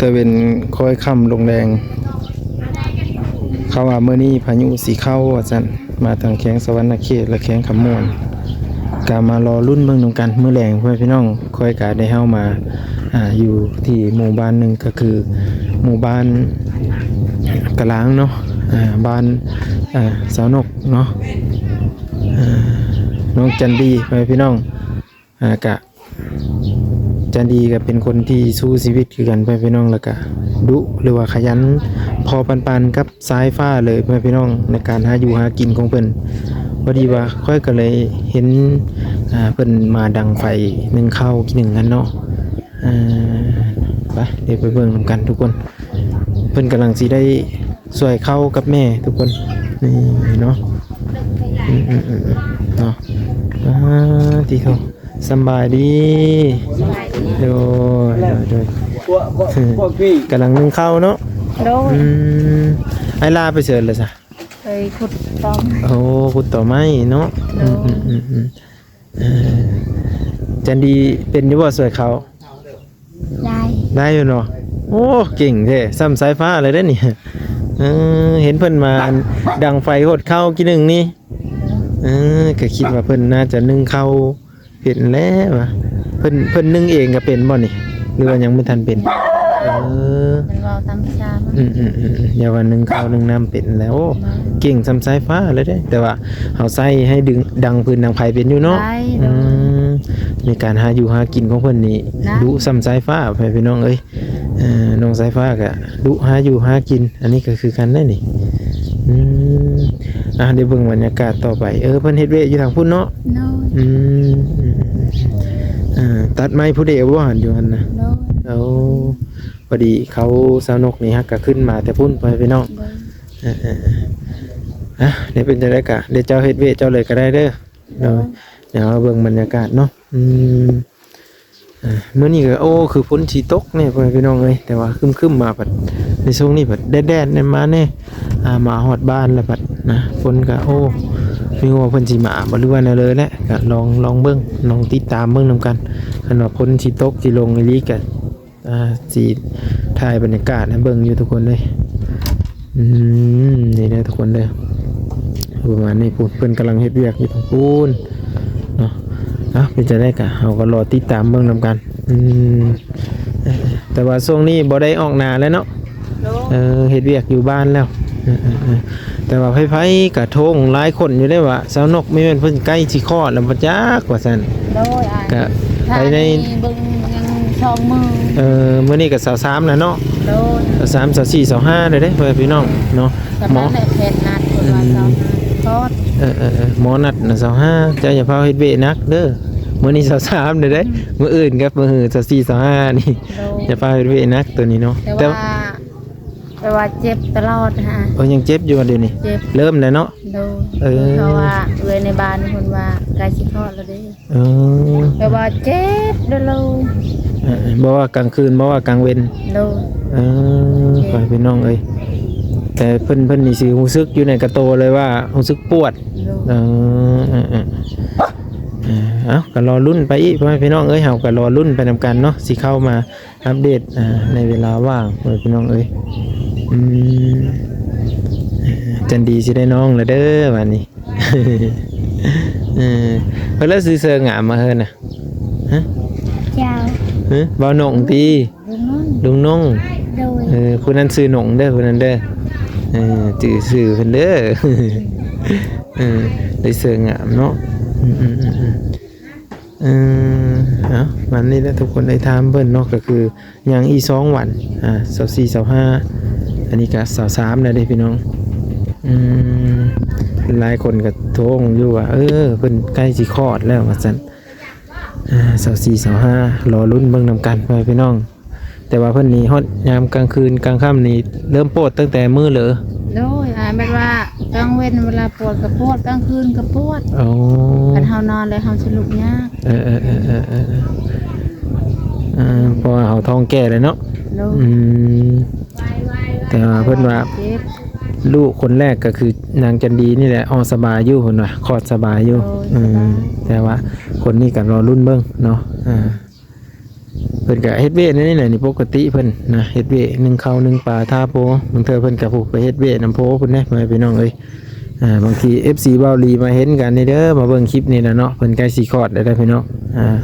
ຕາເວັນຄ້ອຍຄ່ຳລົງແລງ ເຂົາວ່າມື້ນີ້ພາຍຸຊິເຂົ້າວ່າຊັ້ນ ມາທາງແຂວງສະຫວັນນະເຂດ ແລະ ແຂວງຄຳມ່ວນ ກະມາລໍລຸ້ນເບິ່ງນຳກັນ. ມື້ແລງ ພໍ່ແມ່ພີ່ນ້ອງ ຂ້ອຍກະໄດ້ເຮົາມາ ອ່າ ຢູ່ທີ່ໝູ່ບ້ານໜຶ່ງ ກະຄືໝູ່ບ້ານກະລາງເນາະ ອ່າ ບ້ານ ອ່າ ສາວນົກເນາະ ອ່າ ນ້ອງຈັນດີ ພໍ່ແມ່ພີ່ນ້ອງ ອ່າ ກະ ຈັນດີກໍເປັນຄົນທີ່ສູ້ຊີວິດຄືກັນ ພໍ່ແມ່ພີ່ນ້ອງ ແລ້ວກະດຸ ຫຼືວ່າຂະຫຍັນພໍປັນໆກັບສາຍຟ້າເລີຍ ພໍ່ແມ່ພີ່ນ້ອງ ໃນການຫາຢູ່ຫາກິນຂອງເພິ່ນ. ພໍດີວ່າຂ້ອຍກໍເລີຍເຫັນ ອ່າ ເພິ່ນມາດັງໄຟໜຶ້ງເຂົ້າກິນໜຶ້ງຫັ້ນເນາະ. ອ່າ ໄປ ດຽວໄປເບິ່ງນຳກັນທຸກຄົນ. ເພິ່ນກຳລັງຊິໄດ້ຊ່ວຍເຂົ້າກັບແມ່ທຸກຄົນ ນີ້ເນາະ. ອືມໆໆ ເນາະ ອ່າ ຕິໂທ ສຳບາຍດີ. ໂດຍ ໂດຍ ໂດຍ ພວກ ພວກ ພວກພີ່ ກຳລັງໜຶ້ງເຂົ້າເນາະ. ໂດຍ ອືມ ອ້າຍລາໄປໃສລະຊະ? ໄປຂຸດຕໍໄມ້. ໂອ້ ຂຸດຕໍໄມ້ເນາະ. ໂດຍ ອືມໆໆໆ ເອີ ຈັນດີເປັນຢູ່ບໍ່ຊ່ວຍເຂົ້າ? ໄດ້ ໄດ້ຢູ່ເນາະ. ໂອ້ ເກັ່ງແທ້ ສ່ຳສາຍຟ້າເລີຍເດ້ນີ້. ເອີ ເຫັນເພິ່ນມາດັງໄຟໂຫດເຂົ້າກີ້ໜຶ່ງນີ້. ເອີ ກໍຄິດວ່າເພິ່ນໜ້າຈະໜຶ້ງເຂົ້າເປັນແລ້ວຫວາ. ເພິ່ນ ເພິ່ນໜຶ້ງເອງກໍເປັນບໍ່ນີ້ ຫຼືວ່າຍັງບໍ່ທັນເປັນ? ເອີ ເພິ່ນເວົ້າຕາມພາສາມັນ. ອືມໆໆ ຢ່າວ່າໜຶ້ງເຂົ້າໜຶ້ງນ້ຳເປັນແລ້ວ. ໂອ້ ເກັ່ງສ່ຳສາຍຟ້າເລີຍເດ້ ແຕ່ວ່າ ເຮົາໃຊ້ໃຫ້ດຶງ ດັງຟືນດັງໄຟເປັນຢູ່ເນາະ. ໄດ້ ອືມ ໃນການຫາຢູ່ຫາກິນຂອງເພິ່ນນີ້ ໄດ້ ດຸສ່ຳສາຍຟ້າ ພໍ່ແມ່ພີ່ນ້ອງເອີຍ. ເອີ ນ້ອງສາຍຟ້າກະດຸຫາຢູ່ຫາກິນ ອັນນີ້ກໍຄືກັນເດ້ນີ້. ອືມ ອ່າ ດຽວເບິ່ງບັນຍາກາດຕໍ່ໄປ. ເອີ ເພິ່ນເຮັດວຽກຢູ່ທາງພຸ້ນເນາະ. ໂດຍ ອືມ ເອີ ຕັດໄມ້ຜູ້ດຽວບໍ່ຫັ້ນ ຢູ່ຫັ້ນນະ? ໂດຍ ໂອ້ ພໍດີເຂົາສາວນົກນີ້ຮັກກະຂຶ້ນມາແຕ່ພຸ້ນ ພໍ່ແມ່ພີ່ນ້ອງ. ໂດຍ ເອີໆໆ ອ່ະ ດຽວເປັນຈັ່ງໃດກະ ດຽວເຈົ້າເຮັດວຽກເຈົ້າເລີຍກະໄດ້ເດີ. ໂດຍ ໂດຍ ດຽວເຮົາເບິ່ງບັນຍາກາດເນາະ. ອືມ ອ່າ ມື້ນີ້ກໍ ໂອ້ ຄືຝົນຊິຕົກແດ່ ພໍ່ແມ່ພີ່ນ້ອງເອີຍ ແຕ່ວ່າຄຶ້ມໆມາ ບັດໃນຊ່ວງນີ້ບັດແດດໆແດ່ມາແດ່. ອ່າ ມາຮອດບ້ານແລ້ວບັດນະ ຝົນກໍ ໂອ້ ບໍ່ຮູ້ວ່າເພິ່ນຊິມາບໍ່ ຫຼືວ່າແນວໃດແຫຼະ. ກໍລອງ ລອງເບິ່ງ ລອງຕິດຕາມເບິ່ງນຳກັນ. ຄັນວ່າຝົນຊິຕົກຊິລົງອີ່ຫຼີກໍ ອ່າ ຊິຖ່າຍບັນຍາກາດໃຫ້ເບິ່ງຢູ່ທຸກຄົນເອີຍ. ອືມ ນີ້ເດີທຸກຄົນເດີ ປະມານນີ້ພຸ້ນ ເພິ່ນກຳລັງເຮັດວຽກຢູ່ທາງພຸ້ນເນາະ. ເອົ້າ ເປັນຈັ່ງໃດກະເຮົາກໍລໍຕິດຕາມເບິ່ງນຳກັນ. ອືມ ແຕ່ວ່າຊ່ວງນີ້ບໍ່ໄດ້ອອກນາແລ້ວເນາະ. ໂດຍ ເອີ ເຮັດວຽກຢູ່ບ້ານແລ້ວ. ເອີໆໆ ແຕ່ວ່າໃຜໆກະໂທງຫຼາຍຄົນຢູ່ເດ້ວ່າ ສາວນົກ ມີແມ່ນເພິ່ນໃກ້ຊິຄອດແລ້ວບໍ່ຈັກວ່າຊັ້ນ. ໂດຍ ອ່າ ກະ ພາຍໃນ ນີ້ເບິ່ງຍັງສອງມື້. ເອີ ມື້ນີ້ກໍຊາວສາມແລ້ວເນາະ. ໂດຍ ຊາວສາມ ຊາວສີ່ ຊາວຫ້າແລ້ວເດ້ ພໍ່ແມ່ພີ່ນ້ອງເນາະ. ກໍ ໝໍ ນັ້ນແຫຼະ ແພດນັດເພິ່ນວ່າ ອືມ ຊາວຫ້າຄອດ. ເອີໆໆ ໝໍນັດນະ ຊາວຫ້າ ເຈົ້າຢ່າພາວເຮັດວຽກໜັກເດີ. ມື້ນີ້ຊາວສາມແລ້ວເດ້. ອືມ ມື້ອື່ນກັບມື້ຮື ຊາວສີ່ ຊາວຫ້ານີ້. ໂດຍ ຢ່າພາວເຮັດວຽກໜັກໂຕນີ້ເນາະ. ແຕ່ ແຕ່ວ່າ ແຕ່ວ່າເຈັບຕະຫຼອດຫັ້ນ. ໂອ້ ຍັງເຈັບຢູ່ບໍ່ດຽວນີ້? ເຈັບ ເລີ່ມແລ້ວເນາະ. ໂດຍ ເອີ ເພາະວ່າເອື້ອຍໃນບ້ານເພິ່ນວ່າໃກ້ຊິຄອດແລ້ວເດ້. ເອີ ແບບວ່າເຈັບເດີໂລ. ເອີ ບໍ່ວ່າກາງຄືນ ບໍ່ວ່າກາງເວັນ. ໂດຍ ເອີ ເຈັບ ພໍ່ແມ່ພີ່ນ້ອງເອີຍ ແຕ່ເພິ່ນ ເພິ່ນນີ້ຊິຮູ້ສຶກຢູ່ໃນກະໂຕເລີຍວ່າຮູ້ສຶກປວດ. ໂດຍ ເອີ ເອີໆໆ ເອີ ເອົ້າ ກໍລໍລຸ້ນໄປອີກ ພໍ່ແມ່ພີ່ນ້ອງເອີຍ ເຮົາກໍລໍລຸ້ນໄປນຳກັນເນາະ ຊິເຂົ້າມາ ອັບເດດ ອ່າ ໃນເວລາວ່າງ ເອີ ພີ່ນ້ອງເອີຍ. ອືມ ເອີ ຈັນດີຊິໄດ້ນ້ອງແລ້ວເດີບາດນີ້. ເອີ ເພິ່ນລະຊື່ເສີງາມມາເຮີນນະ? ຮະ? ເຈົ້າ ຮະ? ບ່າວໜົງຕິ? ລຸງໜົງ ລຸງໜົງ. ໂດຍ ເອີ ຜູ້ນັ້ນຊື່ໜົງເດີ ຜູ້ນັ້ນເດີ. ເອີ ຈື່ຊື່ເພິ່ນເດີ. ເອີ ໄດ້ເສີງາມເນາະ. ອືມໆໆ ເອີ ເອົ້າ ປະມານນີ້ແຫຼະທຸກຄົນ ໄດ້ຖາມເພິ່ນເນາະ ກໍຄືຍັງອີກສອງວັນ ອ່າ ຊາວສີ່ ຊາວຫ້າ ອັນນີ້ກໍຊາວສາມແລ້ວເດ້ພີ່ນ້ອງ. ອືມ ຫຼາຍຄົນກໍໂທງຢູ່ວ່າ ເອີ ເພິ່ນໃກ້ຊິຄອດແລ້ວວ່າຊັ້ນ. ອ່າ ຊາວສີ່ ຊາວຫ້າ ລໍລຸ້ນເບິ່ງນຳກັນ ພໍ່ແມ່ພີ່ນ້ອງ. ແຕ່ວ່າເພິ່ນນີ້ຮອດຍາມກາງຄືນກາງຄ່ຳນີ້ເລີ່ມປວດຕັ້ງແຕ່ມື້ເລີ? ໂດຍ ອ່າ ແບບວ່າກາງເວັນເວລາປວດກໍປວດ ກາງຄືນກໍປວດ. ໂອ້ ຄັນເຮົານອນແລ້ວເຮົາຊິລຸກຍາກ. ເອີໆໆໆໆ ເອີ ເພາະວ່າເຮົາທ້ອງແກ່ແລ້ວເນາະ. ໂດຍ ອືມ ແຕ່ວ່າເພິ່ນວ່າ ເຈັບ ລູກຄົນແລກກໍຄືນາງຈັນດີນີ້ແຫຼະ ອອກສະບາຍຢູ່ ເພິ່ນວ່າຄອດສະບາຍຢູ່. ໂດຍ ອືມ ສະບາຍ ແຕ່ວ່າຄົນນີ້ກໍລໍລຸ້ນເບິ່ງເນາະ. ອ່າ ເພິ່ນກະເຮັດວຽກໃນນີ້ແຫຼະ ນີ້ປົກກະຕິເພິ່ນນະ ເຮັດວຽກໜຶ້ງເຂົ້າໜຶ້ງປາ ທາໂພ. ບາງເທື່ອເພິ່ນກະ ໄປເຮັດວຽກນຳໂພພຸ້ນເດ້ ພໍ່ແມ່ພີ່ນ້ອງເອີຍ. ອ່າ ບາງທີເອັຟຊີບ່າວລີມາເຫັນກັນນີ້ເດີ ມາເບິ່ງຄລິບນີ້ແຫຼະເນາະ ເພິ່ນໃກ້ຊິຄອດແລ້ວເດີພີ່ນ້ອງ. ອ່າ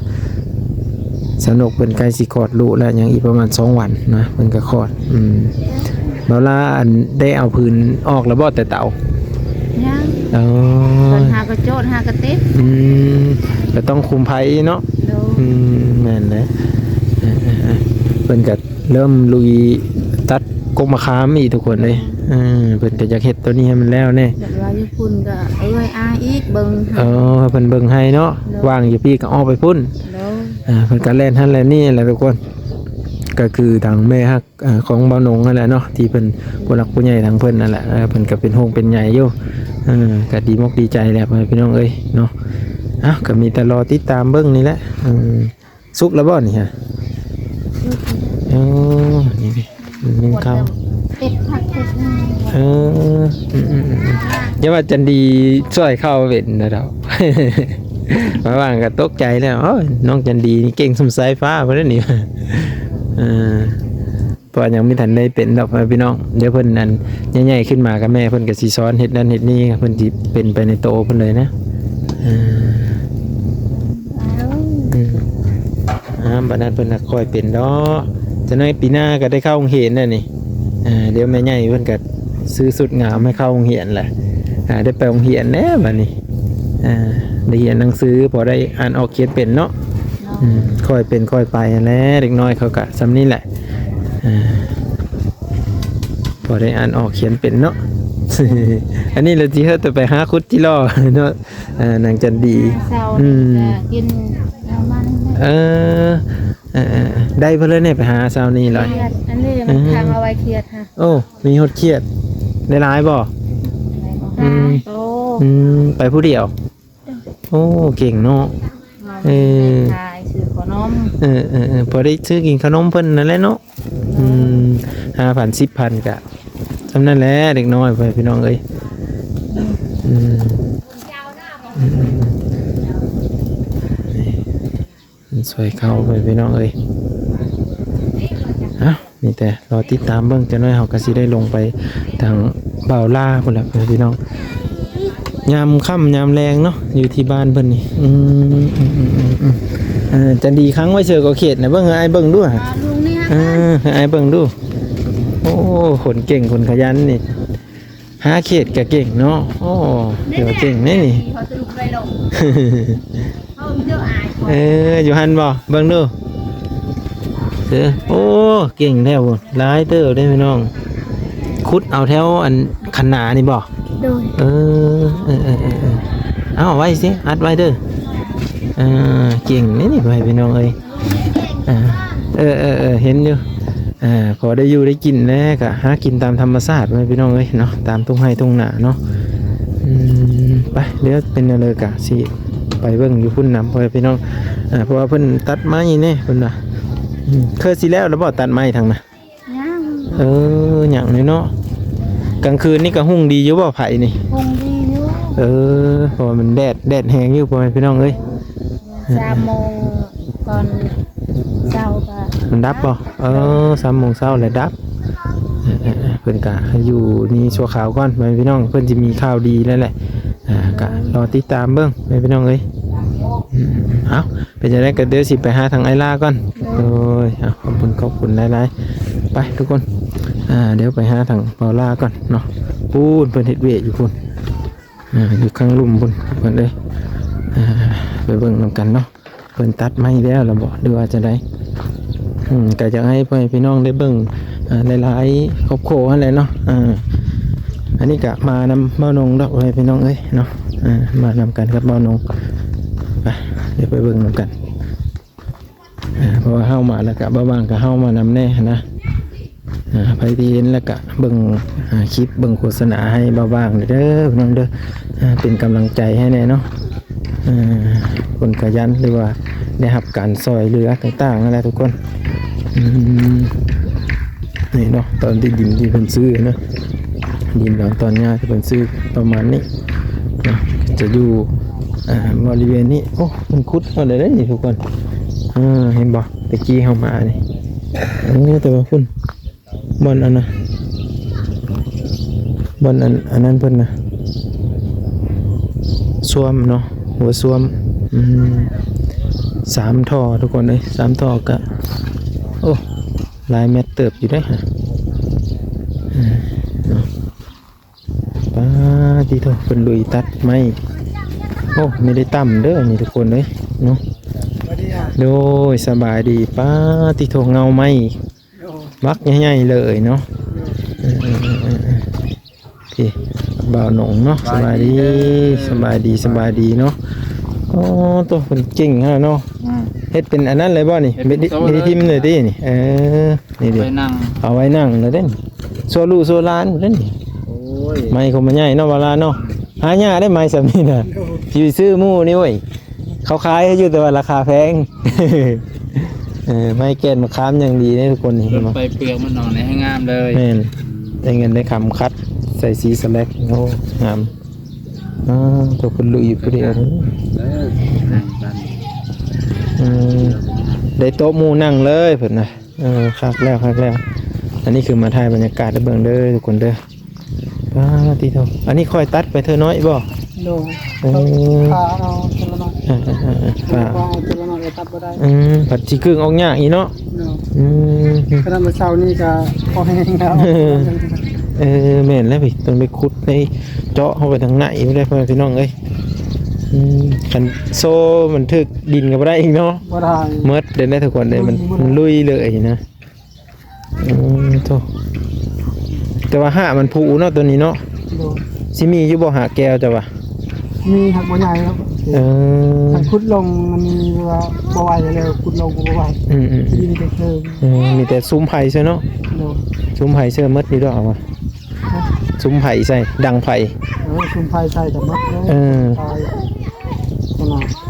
ສາວນົກເພິ່ນໃກ້ຊິຄອດລູກແລ້ວ ຍັງອີກປະມານສອງວັນນະ ເພິ່ນກໍຄອດ. ອືມ ບ່າວລາ ອັນ ໄດ້ເອົາຜືນອອກແລ້ວບໍ່ແຕ່ເຕົາ? ຍັງ. ເອີ ເພິ່ນຫາກະໂຈດ ຫາກະຕິດ. ອືມ ກໍຕ້ອງຄຸມໄພເນາະ. ໂດຍ. ອືມ ແມ່ນແຫຼະ ເອີໆໆ ເພິ່ນກໍ ເລີ່ມລຸຍຕັດກົກມະຂາມອີກ ທຸກຄົນເອີຍ. ເອີ ເພິ່ນກໍຢາກເຮັດໂຕນີ້ໃຫ້ມັນແລ້ວແດ່. ແບບວ່າຢູ່ພຸ້ນກໍເອື້ອຍອ້າຍອີກເບິ່ງໃຫ້. ເອີ ໃຫ້ເພິ່ນເບິ່ງໃຫ້ເນາະ. ໂດຍ. ວ່າງຢູ່ພີ້ກໍອອກໄປພຸ້ນ. ໂດຍ. ອ່າ ເພິ່ນກໍແລ່ນຫັ້ນແລ່ນນີ້ແຫຼະ ທຸກຄົນ. ກໍຄືທາງແມ່ຮັກ ເອີ ຂອງບ່າວນົງຫັ້ນແຫຼະເນາະ ທີ່ເພິ່ນ ຜູ້ຫຼັກຜູ້ໃຫຍ່ທາງເພິ່ນນັ້ນແຫຼະ. ເອີ ເພິ່ນກໍເປັນຫ່ວງເປັນໃຍຢູ່. ເອີ ກໍດີມົກດີໃຈແຫຼະ ພໍ່ແມ່ພີ່ນ້ອງເອີຍເນາະ. ເອົ້າ ກໍມີແຕ່ລໍຕິດຕາມເບິ່ງນີ້ແຫຼະ. ເອີ ສຸກແລ້ວບໍ່ນີ້ຮະ? ສຸກແລ້ວ. ເອີ ນີ້ ໜຶ້ງເຂົ້າ. ເປັດຜັກເປັດຫຍັງ. ເອີ ອືມໆໆ ຢ່າວ່າຈັນດີຊ່ອຍເຂົ້າເປັນນະດອກ. ບາງໆກໍຕົກໃຈແລ້ວ ໂອ້ຍ ນ້ອງຈັນດີນີ້ເກັ່ງສ່ຳສາຍຟ້າພຸ້ນແຫຼະນີ້. ເອີ ເພາະວ່າຍັງບໍ່ທັນໄດ້ເປັນດອກ ພໍ່ແມ່ພີ່ນ້ອງ. ດຽວເພິ່ນ ອັນ ໃຫຍ່ໆຂຶ້ນມາກໍແມ່ເພິ່ນກໍຊິສອນເຮັດນັ້ນເຮັດນີ້ ເພິ່ນຊິເປັນໄປໃນໂຕເພິ່ນເລີຍນະ. ເອີ ອືມ ອ່າ ບັດນັ້ນເພິ່ນກໍຄ່ອຍເປັນດອກ. ຈັກໜ້ອຍປີໜ້າກໍໄດ້ເຂົ້າໂຮງຮຽນແລ້ວນີ້. ອ່າ ດຽວແມ່ໃຫຍ່ເພິ່ນກໍຊື້ຊຸດງາມໃຫ້ເຂົ້າໂຮງຮຽນແຫຼະ. ອ່າ ໄດ້ໄປໂຮງຮຽນແລ້ວບັດນີ້. ອ່າ ໄດ້ຮຽນໜັງສື ພໍໄດ້ອ່ານອອກຂຽນເປັນເນາະ. ອືມ ຄ່ອຍເປັນຄ່ອຍໄປຫັ້ນແຫຼະ ເດັກນ້ອຍເຂົາກະສ່ຳນີ້ແຫຼະ. ອ່າ ພໍໄດ້ອ່ານອອກຂຽນເປັນເນາະ. ອັນນີ້ລະຊິເຮັດແຕ່ໄປຫາຂຸດຈິລໍເນາະ. ອ່າ ນາງຈັນດີ. ເຊົ້າ ອືມ ກໍກິນເອົາມັນ. ເອີ ເອີໆ ໄດ້ເພິ່ນເລີຍນີ້ ໄປຫາເຊົ້ານີ້ລະ. ຂຽດ ອັນນີ້ມັນ ອືມ ຂັງເອົາໄວ້ຂຽດ. ໂອ້ ມີຮອດຂຽດ ໄດ້ຫຼາຍບໍ່? ອືມ ໂອ້ ອືມ ໄປຜູ້ດຽວ. ໂອ້ ເກັ່ງເນາະ. ເອີ ຂາຍ ຊື້ຂະໜົມ. ເອີໆໆ ພໍໄດ້ຊື້ກິນຂະໜົມເພິ່ນນັ້ນແຫຼະເນາະ. ອືມ ຫ້າພັນ ສິບພັນ ກະສ່ຳນັ້ນແຫຼະ ເດັກນ້ອຍ ພໍ່ແມ່ພີ່ນ້ອງເອີຍ. ອືມ ອືມ ຊ່ວຍເຂົ້າໄປພີ່ນ້ອງເອີຍ. ເອົ້າ ມີແຕ່ລໍຕິດຕາມເບິ່ງ ຈັກໜ້ອຍເຮົາກໍຊິໄດ້ລົງໄປທາງບ່າວລາພຸ້ນແຫຼະພີ່ນ້ອງ. ຍາມຄ່ຳຍາມແລງເນາະ ຢູ່ທີ່ບ້ານເພິ່ນນີ້. ອືມ ອືມໆໆ ເອີ ຈັນດີຂັງໄວ້ເຊື່ອກໍເຂດນະ ເບິ່ງໃຫ້ອ້າຍເບິ່ງດູຫະ. ເອີ ໃຫ້ອ້າຍເບິ່ງດູ. ໂອ້ ຄົນເກັ່ງ ຄົນຂະຫຍັນນີ້. ຫາເຂດກະເກັ່ງເນາະ. ໂອ້ ຖືວ່າເກັ່ງເດ້ນີ້. ເອີ ຢູ່ຫັ້ນບໍ່? ເບິ່ງດູ. ເອີ ໂອ້ ເກັ່ງແທ້ພຸ້ນ ຫຼາຍເຕີບເດ້ພີ່ນ້ອງ. ຂຸດເອົາແຖວອັນຄັນນານີ້ບໍ່? ໂດຍ. ເອີ ເອີໆໆ ເອົາໄວ້ຊິ ອັດໄວ້ເດີ. ເອີ ເກັ່ງເດ້ນີ້ ພໍ່ແມ່ພີ່ນ້ອງເອີຍ. ອ່າ ເອີໆໆ ເຫັນຢູ່. ອ່າ ພໍໄດ້ຢູ່ໄດ້ກິນແດ່ ກະຫາກິນຕາມທຳມະຊາດ ພໍ່ແມ່ພີ່ນ້ອງເອີຍເນາະ ຕາມທົ່ງໄຮ່ທົ່ງນາເນາະ. ອືມ ໄປ ດຽວເປັນແນວໃດກະຊິໄປເບິ່ງຢູ່ພຸ້ນນຳ ພໍ່ແມ່ພີ່ນ້ອງ. ອ່າ ເພາະວ່າເພິ່ນຕັດໄມ້ແດ່ເພິ່ນວ່າ. ອືມ ເຄີຍຊິແລ້ວແລ້ວບໍ່ ຕັດໄມ້ທາງນະ? ຍັງ. ເອີ ຍັງເລີຍເນາະ. ກາງຄືນນີ້ກະຮຸ່ງດີຢູ່ບໍ່ ໄຟນີ້? ຮຸ່ງດີຢູ່. ເອີ ເພາະວ່າມັນແດດ ແດດແຮງຢູ່ ພໍ່ແມ່ພີ່ນ້ອງເອີຍ. ສາມໂມງກ່ອນເຊົ້າກໍມັນດັບບໍ່? ເອີ ສາມໂມງເຊົ້າແລ້ວດັບ. ເອີໆໆ ເພິ່ນກະໃຫ້ຢູ່ນີ້ຊົ່ວຄາວກ່ອນ ພໍ່ແມ່ພີ່ນ້ອງ. ເພິ່ນຊິມີຂ່າວດີແລ້ວແຫຼະ. ອ່າ ກະລໍຕິດຕາມເບິ່ງ ແມ່ພີ່ນ້ອງເອີຍ. ອືມ ເອົ້າ ເປັນຈັ່ງໃດກໍດຽວຊິໄປຫາທາງອ້າຍລາກ່ອນ. ໂດຍ ເອົາ ຂອບຄຸນ ຂອບຄຸນຫຼາຍໆ. ໄປທຸກຄົນ ອ່າ ດຽວໄປຫາທາງບ່າວລາກ່ອນເນາະ. ພຸ້ນ ເພິ່ນເຮັດວຽກຢູ່ພຸ້ນ. ອ່າ ຢູ່ຂ້າງລຸ່ມພຸ້ນ ເພິ່ນເອີຍ. ອ່າ ໄປເບິ່ງນຳກັນເນາະ ເພິ່ນຕັດໄມ້ແລ້ວລະບໍ່ ຫຼືວ່າຈັ່ງໃດ? ອືມ ກໍຢາກໃຫ້ພໍ່ແມ່ພີ່ນ້ອງໄດ້ເບິ່ງ ອ່າ ຫຼາຍໆຄອບຄົວຫັ້ນແຫຼະເນາະ. ອ່າ ອັນນີ້ກໍມານຳບ່າວນົງດອກ ພໍ່ແມ່ພີ່ນ້ອງເອີຍເນາະ. ອ່າ ມານຳກັນກັບບ່າວນົງ. ໄປ ດຽວໄປເບິ່ງນຳກັນ. ອ່າ ເພາະວ່າເຮົາມາແລ້ວກະ ບ່າວບາງກະເຮົາມານຳແດ່ຫັ້ນນະ. ອ່າ ໃຜທີ່ເຫັນແລ້ວກະເບິ່ງ ອ່າ ຄລິບ ເບິ່ງໂຄສະນາໃຫ້ບ່າວບາງເດີພີ່ນ້ອງເດີ. ອ່າ ເປັນກຳລັງໃຈໃຫ້ແດ່ເນາະ. ອ່າ ຄົນຂະຫຍັນ ຫຼືວ່າໄດ້ຮັບການຊ່ອຍເຫຼືອຕ່າງໆ ນັ້ນແຫຼະທຸກຄົນ. ອືມ ນີ້ເນາະ ຕອນທີ່ດິນທີ່ເພິ່ນຊື້ນະ ດິນດອນຕອນຫຍ້າທີ່ເພິ່ນຊື້ປະມານນີ້ເນາະ ຈະຢູ່ ອ່າ ບໍລິເວນນີ້. ໂອ້ ເພິ່ນຂຸດເອົາໄດ້ເດ້ນີ້ທຸກຄົນ. ເອີ ເອີ ເຫັນບໍ່? ແຕ່ກີ້ເຮົາມານີ້ ເອີ ແຕ່ວ່າພຸ້ນ ບ່ອນອັນນະ ບ່ອນອັນ ອັນນັ້ນເພິ່ນນະ ຊວມເນາະ ຫົວຊວມ. ອືມ ສາມທໍ່ທຸກຄົນເອີຍ ສາມທໍ່ກະ ໂອ້ ຫຼາຍແມັດເຕີບຢູ່ເດ້. ອືມ ເນາະ ປາດຕິໂທ ເພິ່ນລຸຍຕັດໄມ້. ໂອ້ ມີໄດ້ຕ່ຳເດີນີ້ທຸກຄົນເອີຍເນາະ. ໂດຍ ສະບາຍດີ. ປາດຕິໂທ ເງົາໄມ້ ໂອ້ ບັກໃຫຍ່ໆເລີຍເນາະ. ໂອ້ ເອີໆໆໆ ພີ່ບ່າວໜົງເນາະ ສະບາຍດີ ສະບາຍດີ ສະບາຍດີເນາະ. ໂອ້ ໂຕ ເພິ່ນເກັ່ງຂະໜາດເນາະ. ອືມ ເຮັດເປັນອັນນັ້ນເລີຍບໍ່ນີ້? ເຮັດເປັນໂຕເລີຍ ເຮັດ ເຮັດທີມເລີຍຕິນີ້. ເອີ ນີ້ເດ້ ໄວ້ນັ່ງ ເອົາໄວ້ນັ່ງເລີຍເດ້ນີ້ ໂຊລູໂຊລານເດ້ນີ້. ໂອ້ຍ ໄມ້ກໍມາໃຫຍ່ເນາະ ວາລາເນາະ. ຫາຍາກເດ້ໄມ້ສ່ຳນີ້ນະ ຊິໄປຊື້ໝູ່ນີ້ເວີຍ ເຂົາຂາຍໃຫ້ຢູ່ ແຕ່ວ່າລາຄາແພງ. ເອີ ໄມ້ແກ່ນມະຂາມຢ່າງດີເດ້ທຸກຄົນນີ້ ເຫັນບໍ່? ເບິ່ງໄປເປືອກມັນອອກໃນ ໃຫ້ງາມເລີຍ. ແມ່ນ ໄດ້ເງິນໄດ້ຄຳ ຂັດໃສ່ສີສະແລັກ ໂອ້ ງາມ. ອ້າວ ໂຕ ເພິ່ນລຸຍຢູ່ຜູ້ດຽວ. ເອີ ນັ່ງກັນ ອືມ ໄດ້ໂຕະໝູ່ນັ່ງເລີຍເພິ່ນນະ. ເອີ ຄັກແລ້ວ ຄັກແລ້ວ. ອັນນີ້ຄືມາຖ່າຍບັນຍາກາດໃຫ້ເບິ່ງເດີທຸກຄົນເດີ. ປາດຕິໂທ ອັນນີ້ຂ້ອຍຕັດໄປເທື່ອນ້ອຍບໍ່? ໂດຍ ເອີ ເອົາເທື່ອນ້ອຍ ເອີໆໆໆ ເອົາເທື່ອນ້ອຍ ຕັດບໍ່ໄດ້. ອືມ ພັດຊິກຶ້ງອອກຍາກອີກເນາະ. ໂດຍ ອືມ ຂະໜາດມື້ເຊົ້ານີ້ກໍພໍແຮງແລ້ວ. ເອີ ແມ່ນແລ້ວພີ່ ຕ້ອງໄດ້ຂຸດໃນ ເຈາະເຂົ້າໄປທາງໃນພຸ້ນເດ້ ພໍ່ແມ່ພີ່ນ້ອງເອີຍ. ອືມ ຄັນໂຊມັນຖືກດິນກໍບໍ່ໄດ້ອີກເນາະ. ບໍ່ໄດ້ ໝົດເດ້ນະທຸກຄົນເດ້ ມັນ ມັນລຸຍເລີຍນະ. ອືມ ໂທ້ ແຕ່ວ່າຮາກມັນຜຸເນາະ ໂຕນີ້ເນາະ. ໂດຍ ຊິມີຢູ່ບໍ່ຮາກແກ້ວເຈົ້າວ່າ? ມີ ຫາກບໍ່ໃຫຍ່ເນາະ. ເອີ ຄັນຂຸດລົງມັນວ່າບໍ່ໄຫວແລ້ວ ຂຸດລົງກໍບໍ່ໄຫວ. ອືມໆໆ ມີແຕ່ເທິງ ເອີ ມີແຕ່ສຸມໄຟເຊີເນາະ. ໂດຍ ສຸມໄຟເຊີໝົດຢູ່ດອກ ເອົາວ່າ ຮະ? ສຸມໄຟໃສ່ ດັງໄຟ ເອີ ສຸມໄຟໃສ່ກໍໝົດເລີຍ. ເອີ ໄຟ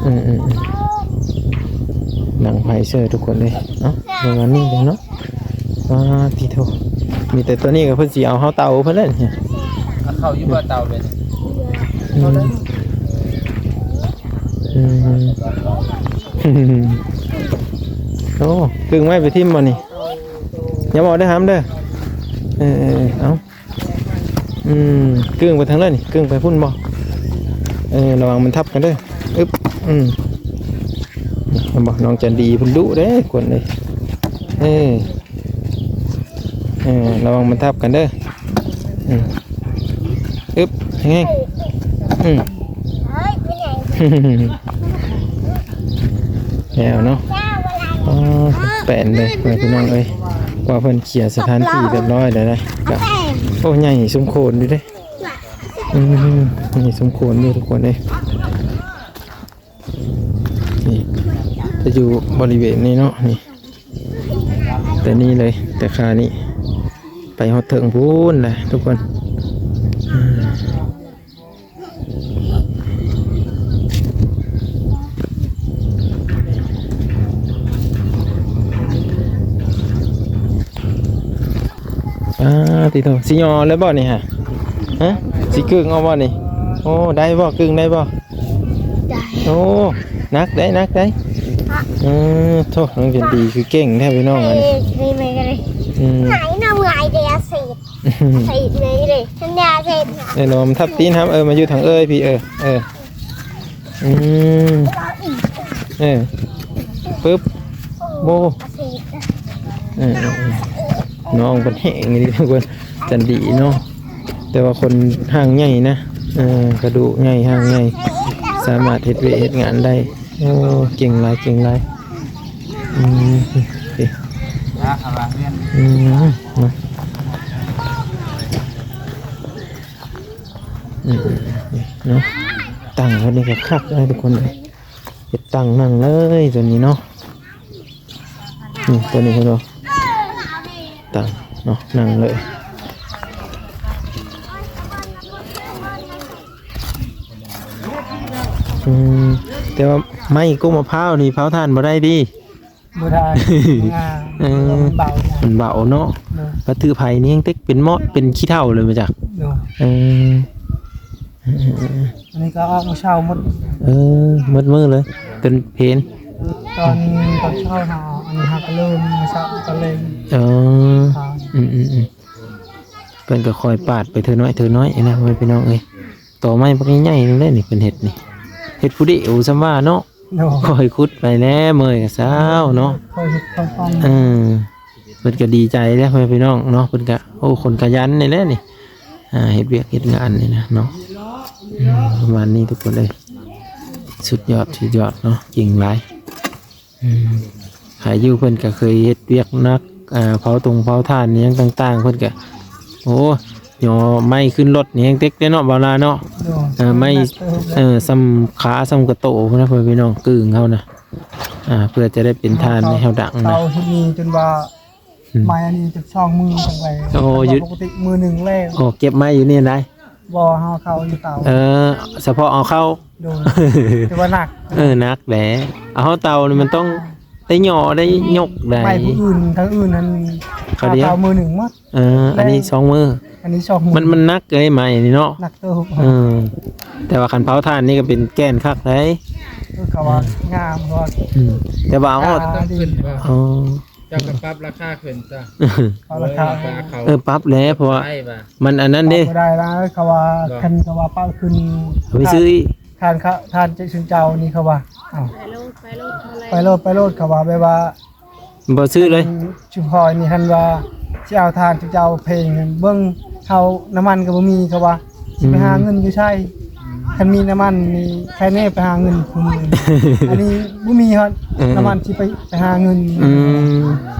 ເອີໆໆ ດັງໄຟເຊີທຸກຄົນເລີຍ. ເອົ້າ ປະມານນີ້ເນາະ. ປາດຕິໂທ ມີແຕ່ຕົວນີ້ກໍເພິ່ນຊິເອົາເຮົາເຕົາເພິ່ນແລ້ວນີ້. ເອົາເຂົ້າຢູ່ບໍ່ເຕົາເລີຍ? ອືມ ອືມ ໂອ້ ກຶ້ງໄວ້ໄປຖິ້ມບໍ່ນີ້? ຢ່າບອກເດີ ຫ້າມເດີ. ເອີໆໆ ເອົາ ອືມ ກຶ້ງໄປທາງນັ້ນນີ້ ກຶ້ງໄປພຸ້ນບໍ່? ເອີ ລະວັງມັນທັບກັນເດີ. ອຶບ ອືມ ເຫັນບໍ່ ນ້ອງຈັນດີເພິ່ນດຸເດ້ຄົນເອີຍ. ເອີ ເອີ ລະວັງມັນທັບກັນເດີ. ອືມ ອຶບ ແຮງໆ ອືມ ແລ້ວເນາະ. ອໍ ແປນເລີຍ ພີ່ນ້ອງເອີຍ ວ່າເພິ່ນເຄຍສະຖານທີ່ຮຽບຮ້ອຍແລ້ວນະ. ກະ ໂອ້ ໃຫຍ່ສົມຄວນຢູ່ເດ້. ອືມ ໃຫຍ່ສົມຄວນຢູ່ທຸກຄົນເອີຍ. ນີ້ ຈະຢູ່ບໍລິເວນນີ້ເນາະ ນີ້ ແຕ່ນີ້ເລີຍ ແຕ່ຄານີ້ ໄປຮອດເທິງພຸ້ນແຫຼະທຸກຄົນ. ອືມ ອາ ຕິໂທ ຊິຍໍເລີຍບໍ່ນີ້ຫະ? ຮະ? ຊິກຶ້ງເອົາບໍ່ນີ້? ໂອ້ ໄດ້ບໍ່? ກຶ້ງໄດ້ບໍ່? ໄດ້. ໂອ້ ໜັກໄດ໋ ໜັກໄດ໋. ເອີ ໂທ້ ນ້ອງຈັນດີຄືເກັ່ງແທ້ພີ່ນ້ອງອັນນີ້. ອືມ ເອີ ລອງທັບຕີນຫຳ ເອີ ມາຢູ່ທາງເອີຍພີ່ ເອີ ເອີ ອືມ ເອີ ປຶບ ໂອ້ ເອີ ເອີ ເອີ ນ້ອງເພິ່ນແຮງອີ່ຫຼີທຸກຄົນ ຈັນດີເນາະ ແຕ່ວ່າຄົນຮ່າງໃຫຍ່ນະ ເອີ ກະດູກໃຫຍ່ ຮ່າງໃຫຍ່ ສາມາດເຮັດວຽກເຮັດງານໄດ້. ໂອ້ ເກັ່ງຫຼາຍ ເກັ່ງຫຼາຍ. ອືມ ອືມ ເນາະ ອືມ ເນາະ ຕັ່ງເພິ່ນນີ້ກໍຄັກເລີຍທຸກຄົນເອີຍ ເຮັດຕັ່ງນັ່ງເລີຍຕົວນີ້ເນາະ. ນີ້ຕົວນີ້ເຫັນບໍ່ ຕັ່ງເນາະ ນັ່ງເລີຍ. ອືມ ແຕ່ວ່າໄມ້ກົກມະພ້າວນີ້ເຜົາຖ່ານບໍ່ໄດ້ຕິ? ບໍ່ໄດ້ ເອີ ມັນເບົານະ ມັນເບົາເນາະ. ໂດຍ ກະຖືໄຜນີ້ຍັງເຕັກເປັນເໝາະເປັນຂີ້ເຖົ້າເລີຍ ມາຈາກ. ໂດຍ ເອີ ເອີ ອັນນີ້ກໍອອກມື້ເຊົ້າໝົດ ເອີ ໝົດມື້ເລີຍ ເປັນເພນ. ຕອນ ຕອນເຊົ້າເຮົາ ອັນນີ້ເຮົາກໍເລີ່ມມາສະຕະເລັງ ເອີ ອືມໆໆ ເພິ່ນກໍຄ່ອຍປາດໄປເທື່ອນ້ອຍເທື່ອນ້ອຍນະ ພໍ່ແມ່ພີ່ນ້ອງເອີຍ. ຕໍໄມ້ບັກໃຫຍ່ໆ ໜຶ່ງເດ້ນີ້ ເພິ່ນເຮັດນີ້ ເຮັດຜູ້ດຽວສ່ຳວ່າເນາະ. ໂດຍ ຄ່ອຍຂຸດໄປແຫຼະ ເມື່ອຍກໍຊາວເນາະ. ຄ່ອຍເຮັດຄ່ອຍຟັງ ເອີ ເພິ່ນກໍດີໃຈເດ້ ພໍ່ແມ່ພີ່ນ້ອງເນາະ. ເພິ່ນກໍ ໂອ້ ຄົນຂະຫຍັນນີ້ແຫຼະນີ້ ອ່າ ເຮັດວຽກເຮັດງານນີ້ນະເນາະ. ອືມ ປະມານນີ້ທຸກຄົນເອີຍ ສຸດຍອດ ສຸດຍອດເນາະ ເກັ່ງຫຼາຍ. ອືມ ໃຜຢູ່ ເພິ່ນກໍເຄີຍເຮັດວຽກໜັກ ອ່າ ເຜົາຕົງເຜົາຖ່ານຫຍັງຕ່າງໆ ເພິ່ນກໍ ໂອ້ ຍໍໄມ້ຂຶ້ນລົດນີ້ແຮງເຕັກເດ້ເນາະ ບ່າວລາເນາະ. ໂດຍ ເອີ ໄມ້ ໜັກເຕີບ ເອີ ສ່ຳຂາສ່ຳກະໂຕພຸ້ນນະ ພໍ່ແມ່ພີ່ນ້ອງ ກຶ່ງເຮົານະ ອ່າ ເພື່ອຈະໄດ້ເປັນຖ່ານໃຫ້ເຮົາດັງນະ. ເຕົາທີ່ມີຈົນວ່າ ອືມ ໄມ້ອັນນີ້ຈະສອງມື້ຈັ່ງໄດ້. ໂອ້ ຢູ່ ແຕ່ວ່າປົກກະຕິມື້ໜຶ່ງແລ້ວ. ໂອ້ ເກັບໄມ້ຢູ່ນີ້ໄດ໋. ບໍ່ ເຮົາເຂົ້າຢູ່ເຕົາ. ເອີ ສະເພາະເອົາເຂົ້າ. ໂດຍ ແຕ່ວ່າໜັກ. ເອີ ໜັກແຫຼະ ເອົາເຕົານີ້ມັນຕ້ອງໄດ້ຍໍໄດ້ຍົກໄດ້. ໄມ້ຜູ້ອື່ນ ທາງອື່ນນັ້ນ ເຂົາດຽວ ເຕົາມື້ໜຶ່ງໝົດ. ເອີ ອັນນີ້ສອງມື້ ອັນນີ້ສອງມື້. ມັນ ມັນໜັກເດ້ໄມ້ນີ້ເນາະ. ໜັກເຕີບ. ເອີ ແຕ່ວ່າຄັນເຜົາຖ່ານນີ້ກໍເປັນແກ່ນຄັກໄດ໋. ເອີ ເຂົາວ່າ ເອີ ງາມ ເຂົາວ່າ. ອືມ ແຕ່ວ່າເອົາ ອາ ຕ້ອງຂຶ້ນບໍ່? ອໍ ເຈົ້າກໍປັບລາຄາຂຶ້ນຊະ. ປັບລາຄາ ເອີ ປັບແຫຼະ ເພາະວ່າ ມັນອັນນັ້ນເດ້ ບໍ່ໄດ້ລະ ເຂົາວ່າ. ບໍ່ ຄັນເຂົາວ່າປະຂຶ້ນ ເອົາໄປຊື້ອີກ ທ່ານ ທ່ານເຈົ້າ ຊຸມເຈົ້ານີ້ເຂົາວ່າ ເອົ້າ ໄປໂລດ ໄປໂລດ ໄປໂລດ ໄປໂລດ ເຂົາວ່າ ແບບວ່າບໍ່ຊື້ເລີຍ. ຊຸມຂ້ອຍນີ້ ຄັນວ່າຊິເອົາທ່ານ ຊຸມເຈົ້າເພງ ເບິ່ງເຮົາ ນ້ຳມັນກໍບໍ່ມີ ເຂົາວ່າ ຊິໄປຫາເງິນຢູ່ໃສ? ອືມ ຄັນມີນ້ຳມັນນີ້ ໃຄແນ່ໄປຫາເງິນຜູ້ອື່ນ. ອັນນີ້ບໍ່ມີຮອດ ເອີ ນ້ຳມັນຊິໄປ ໄປຫາເງິນ. ອືມ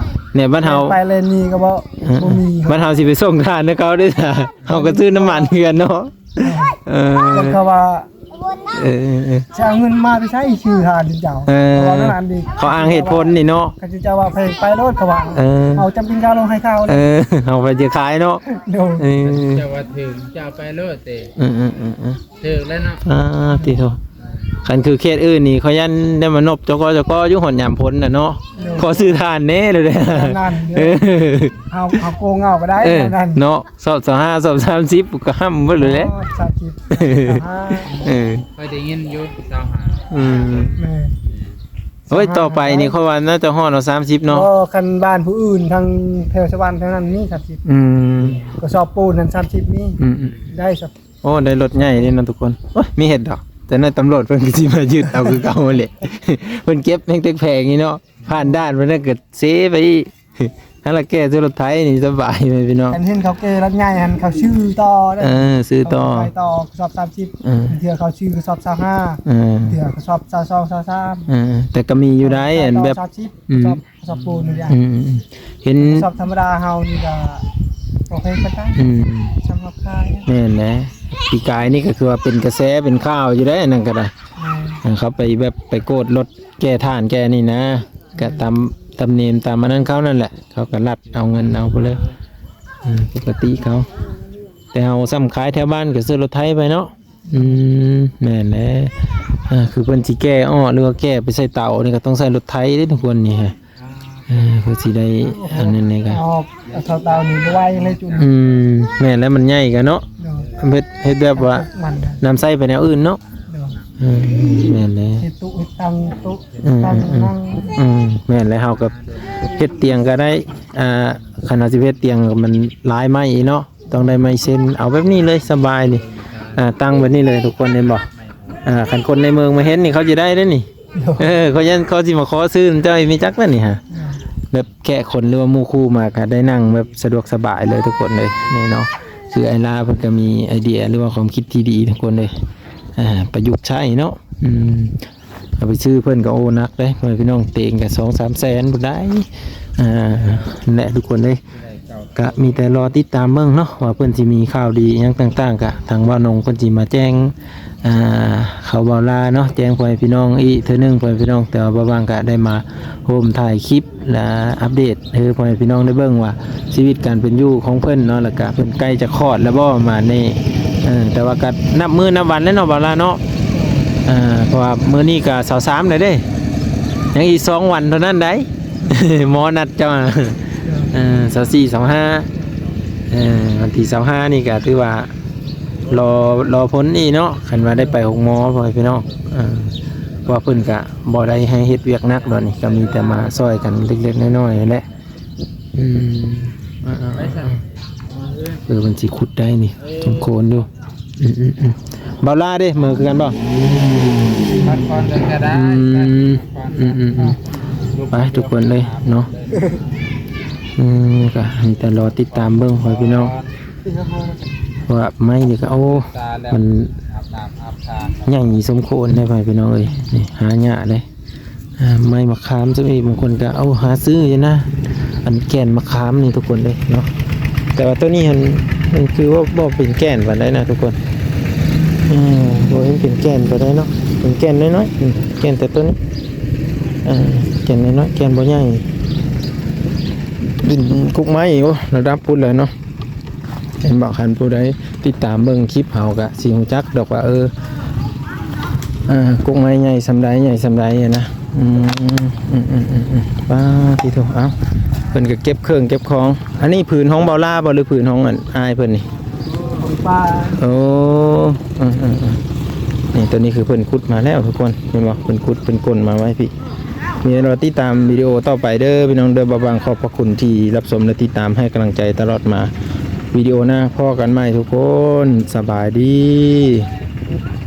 ແນວບ້ານເຮົາ ໄປເລນນີ້ກໍບໍ່ ເອີ ບໍ່ມີ. ບ້ານເຮົາຊິໄປສົ່ງທານໃຫ້ເຂົາເດ້ ເຮົາກໍຊື້ນ້ຳມັນຄືກັນເນາະ. ເອີ ເອີ ເຂົາວ່າ ເອີ ເອີ ເອີ ຊິເອົາເງິນມາແຕ່ໃສຊື້ທານເຈົ້າ? ເອີ ເຂົາວ່ານັ້ນເດ້ ເຂົາອ້າງເຫດຜົນນີ້ເນາະ. ເຂົາເຈົ້າວ່າໄປ ໄປໂລດ ເຂົາວ່າ. ເອີ ເຮົາຈຳເປັນກາລົງໃຫ້ເຂົາ. ເອີ ເຮົາໄປຈະຂາຍເນາະ. ໂດຍ ເອີ ເຈົ້າວ່າຖືກ ເຈົ້າໄປໂລດເດ້. ເອີ ເອີ ເອີ ເອີ ຖືກແລ້ວເນາະ. ອ່າ ຕິໂທ ຄັນຄືເຂດອື່ນນີ້ ຂ້ອຍຢ້ານໄດ້ມານົບ ຈກ ຈກ ຢູ່ຮອດຍາມຝົນນະເນາະ. ໂດຍ ຂໍຊື້ຖ່ານແດ່ເລີຍເດ້. ນັ້ນເດີ ເອີ ເຮົາ ເຮົາໂກງເອົາກໍໄດ້. ເອີ ນັ້ນເນາະ ສອບຊາວຫ້າ ສອບສາມສິບກໍຫ້ຳເບິດເລີຍແຫຼະ. ອໍ ສາມສິບ ເອີ ຊາວຫ້າ ເອີ ຂ້ອຍໄດ້ຍິນຢູ່ ຊາວຫ້າ. ອືມ ແມ່ນ. ໂອ້ຍ ຊາວຫ້າ ຕໍ່ໄປນີ້ ຂ້ອຍວ່າໜ້າຈະຮອດເອົາສາມສິບເນາະ. ບໍ່ ຄັນບ້ານຜູ້ອື່ນ ທາງແຖວສະຫວັນ ທາງນັ້ນມີສາມສິບ. ອືມ ກະສອບປູນນັ້ນສາມສິບມີ. ອືມໆ ໄດ້ສາມສິບ. ໂອ້ ໄດ້ລົດໃຫຍ່ເດ້ເນາະທຸກຄົນ. ໂອ້ຍ ມີເຫັດດອກ ແຕ່ໃນຕຳຫຼວດເພິ່ນກໍຊິມາຍຶດເອົາຄືເກົ່າຫັ້ນແຫຼະ. ເພິ່ນເກັບແຮງແຕ່ແພງນີ້ເນາະ ຜ່ານດ່ານເພິ່ນກໍເຊໄປອີກ. ຫັ້ນລະ ແກ່ໃສ່ລົດໄຖນີ້ສະບາຍ ພີ່ນ້ອງ. ຄັນເຫັນເຂົາແກ່ລົດໃຫຍ່ຫັ້ນ ເຂົາຊື້ຕໍ່ເດ້. ເອີ ຊື້ຕໍ່ ເຂົາໄປຕໍ່ກະສອບສາມສິບ. ເອີ ບາງເທື່ອເຂົາຊື້ກະສອບຊາວຫ້າ. ເອີ ບາງເທື່ອກະສອບຊາວສອງ ຊາວສາມ. ເອີ ແຕ່ກໍມີຢູ່ໄດ໋ ອັນແບບ ສາມສິບ ອືມ ກະສອບ ກະສອບປູນນີ້. ອືມ ເຫັນກະສອບທຳມະດາເຮົານີ້ກະບໍ່ແພງປານໃດ. ອືມ ສຳລັບຂາຍ. ແມ່ນແຫຼະ ປີກາຍນີ້ກໍຄືວ່າເປັນກະແສເປັນຂ່າວຢູ່ໄດ໋ ອັນນັ້ນກໍໄດ້. ແມ່ນ ເຂົາໄປແບບໄປກວດລົດແກ່ຖ່ານແກ່ນີ້ນະ. ກະຕາມ ຕາມເນມຕາມອັນນັ້ນເຂົານັ້ນແຫຼະ ເຂົາກະລັດເອົາເງິນເອົາພຸ້ນແຫຼະ. ເອີ ປົກກະຕິເຂົາ ແຕ່ເຮົາສ່ຳຂາຍແຖວບ້ານກະຊື້ລົດໄຖໄປເນາະ. ອືມ ແມ່ນແຫຼະ. ເອີ ຄືເພິ່ນຊິແກ່ອອກ ຫຼືວ່າແກ່ໄປໃສ່ເຕົານີ້ ກະຕ້ອງໃຊ້ລົດໄຖເດ້ທຸກຄົນນີ້. ເອີ ເພື່ອຊິໄດ້ອັນນັ້ນນີ້ກະ ອອກ ເອົາເຕົານີ້ບໍ່ໄຫວເລີຍຈຸ. ອືມ ແມ່ນແຫຼະ ມັນໃຫຍ່ກະເນາະ. ໂດຍ ເຮັດ ເຮັດແບບວ່າ ມັນນຳໃຊ້ໄປແນວອື່ນເນາະ. ໂດຍ ເອີ ແມ່ນແຫຼະ ເຮັດໂຕະເຮັດຕັ່ງ ໂຕະ ອືມ ຕັ່ງ ອືມ ນັ່ງ. ອືມ ແມ່ນແຫຼະ ເຮົາກໍເຮັດຕຽງກໍໄດ້. ອ່າ ຄັນເຮົາຊິເຮັດຕຽງ ມັນຫຼາຍໄມ້ເນາະ ຕ້ອງໄດ້ໄມ້ເຊັນ. ເອົາແບບນີ້ເລີຍ ສະບາຍນີ້. ອ່າ ຕັ້ງແບບນີ້ເລີຍ ທຸກຄົນເຫັນບໍ່? ອ່າ ຄັນຄົນໃນເມືອງມາເຫັນນີ້ ເຂົາຊິໄດ້ເດ້ນີ້. ໂດຍ ເອີ ເຂົາຍັງ ເຂົາຊິມາຂໍຊື້ນຳເຈົ້າ ມີຈັກແລ້ວນີ້ຫາ. ໂດຍ ແບບແຂກຄົນ ຫຼືວ່າໝູ່ຄູ່ມາກໍໄດ້ນັ່ງແບບສະດວກສະບາຍເລີຍ ທຸກຄົນເອີຍ ນີ້ເນາະ. ຄືອ້າຍລາເພິ່ນກໍມີໄອເດຍ ຫຼືວ່າຄວາມຄິດທີ່ດີ ທຸກຄົນເອີຍ. ອ່າ ປະຍຸກໃຊ້ເນາະ. ອືມ ເອົາໄປຊື້ເພິ່ນກໍ ໂອ້ ໜັກເດ້ ພໍ່ແມ່ພີ່ນ້ອງ ເຕັງກໍສອງສາມແສນພຸ້ນໄດ໋. ອ່າ ນັ້ນແຫຼະ ທຸກຄົນເອີຍ ກະມີແຕ່ລໍຕິດຕາມເບິ່ງເນາະ ວ່າເພິ່ນຊິມີຂ່າວດີຫຍັງຕ່າງໆ ກະທາງບ່າວນົງເພິ່ນຊິມາແຈ້ງ ອ່າ ຂ່າວບ່າວລາເນາະ ແຈ້ງພໍ່ແມ່ພີ່ນ້ອງອີກເທື່ອໜຶ່ງ ພໍ່ແມ່ພີ່ນ້ອງ. ແຕ່ວ່າບ່າວຫວ່າງກະໄດ້ມາຮ່ວມຖ່າຍຄລິບ ແລະ ອັບເດດໃຫ້ພໍ່ແມ່ພີ່ນ້ອງໄດ້ເບິ່ງວ່າຊີວິດການເປັນຢູ່ຂອງເພິ່ນເນາະ ແລ້ວກະເພິ່ນໃກ້ຈະຄອດແລ້ວບໍ່ ປະມານນີ້. ເອີ ແຕ່ວ່າກໍນັບມື້ນັບວັນແລ້ວເນາະ ບ່າວລາເນາະ. ເອີ ເພາະວ່າມື້ນີ້ກໍຊາວສາມແລ້ວເດ້ ຍັງອີກສອງວັນເທົ່ານັ້ນໄດ໋ ໝໍນັດເຈົ້າ. ເອີ ຊາວສີ່ ຊາວຫ້າ ເອີ ວັນທີຊາວຫ້ານີ້ກໍຖືວ່າ ລໍ ລໍຜົນນີ້ເນາະ ຄັນວ່າໄດ້ໄປໂຮງໝໍ ພໍ່ແມ່ພີ່ນ້ອງ. ເອີ ວ່າເພິ່ນກະບໍ່ໄດ້ໃຫ້ເຮັດວຽກໜັກດອກນີ້ ກະມີແຕ່ມາຊ່ອຍກັນເລັກໆນ້ອຍໆແຫຼະ. ອືມ ເອີໆໆ ເອີ ເພິ່ນຊິຂຸດໄດ້ນີ້ ສົມຄວນຢູ່. ອືມໆໆ ບ່າວລາເດ້ ເມືອຄືກັນບໍ່? ພັກຜ່ອນເລີຍກໍໄດ້ ອືມ ພັກຜ່ອນ ອືມໆໆ ໄປທຸກຄົນເລີຍເນາະ. ອືມ ກໍມີແຕ່ລໍຕິດຕາມເບິ່ງ ພໍ່ແມ່ພີ່ນ້ອງ ເພາະວ່າໄມ້ນີ້ກໍ ໂອ້ ມັນໃຫຍ່ສົມຄວນໄດ໋ ພໍ່ແມ່ພີ່ນ້ອງເອີຍ. ນີ້ຫາຍາກເດ້. ອ່າ ໄມ້ມະຂາມຊຳອີກ ບາງຄົນກໍເອົາຫາຊື້ຢູ່ນະ ອັນແກ່ນມະຂາມນີ້ທຸກຄົນເດ້ເນາະ. ແຕ່ວ່າໂຕນີ້ຫັ້ນ ມັນຄືວ່າບໍ່ເປັນແກ່ນປານໃດນະທຸກຄົນ. ເອີ ບໍ່ເຫັນເປັນແກ່ນປານໃດເນາະ ເປັນແກ່ນນ້ອຍໆ ອືມ ແກ່ນແຕ່ໂຕນີ້ ເອີ ແກ່ນນ້ອຍໆ ແກ່ນບໍ່ໃຫຍ່ ດິນກົກໄມ້ ໂອ້ ລະດັບພຸ້ນແຫຼະເນາະ. ເຫັນບໍ່ ຄັນຜູ້ໃດຕິດຕາມເບິ່ງຄລິບເຮົາກະຊິຮູ້ຈັກດອກວ່າ ເອີ ເອີ ກົກໄມ້ໃຫຍ່ສ່ຳໃດ ໃຫຍ່ສ່ຳໃດຫັ້ນນະ. ອືມ ອືມໆໆໆ ປາດຕິໂທ ເອົ້າ ເພິ່ນກໍເກັບເຄື່ອງເກັບຂອງ. ອັນນີ້ຜືນຂອງບ່າວລາບໍ່ ຫຼືຜືນຂອງອັນອ້າຍເພິ່ນນີ້? ຂອງປ້າ. ໂອ້ ເອີໆໆ ນີ້ ໂຕນີ້ຄືເພິ່ນຂຸດມາແລ້ວທຸກຄົນ ເຫັນບໍ່ ເພິ່ນຂຸດ ເພິ່ນກົ້ນມາໄວ້ພີ້. ມີແຕ່ລໍຕິດຕາມວິດີໂອຕໍ່ໄປເດີພີ່ນ້ອງເດີ. ບ່າວບາງຂອບພະຄຸນທີ່ຮັບຊົມ ແລະ ຕິດຕາມໃຫ້ກຳລັງໃຈຕະຫຼອດມາ. ວິດີໂອໜ້າພໍ້ກັນໃໝ່ທຸກຄົນ ສະບາຍດີ.